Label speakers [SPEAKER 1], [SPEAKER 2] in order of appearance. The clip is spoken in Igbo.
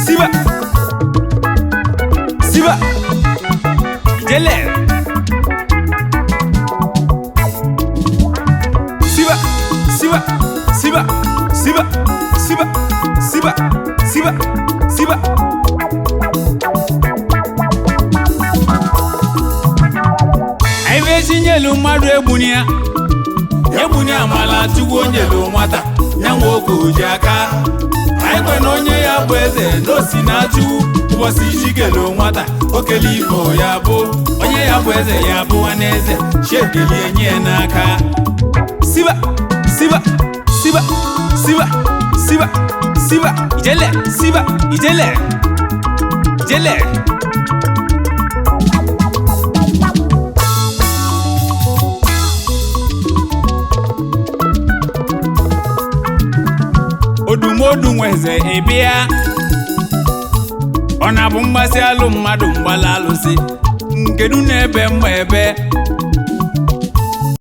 [SPEAKER 1] Siba, siba, ijele. Siba, siba, siba, siba, siba, siba, siba, siba. Ife chinyelu mmadụ egbuni ya,
[SPEAKER 2] Egbunye amala Chukwu onyelu nwata ya nwe oge ji aka. Anyị kwe na onye ya bụ eze n'osi na Chukwu. Ụbọchị chikelu nwata okele ibo ya bụ onye ya bụ eze, ya bụ nwanne eze chiekelie nye ya n'aka.
[SPEAKER 1] Siba, siba, siba, siba, siba, siba, ijele, siba, ijele, ijele. Odumodu nweze ịbịa, ọ na-abụ mgbasị alụ mmadụ mgbala alụsị nkedu na-ebe mma ebe.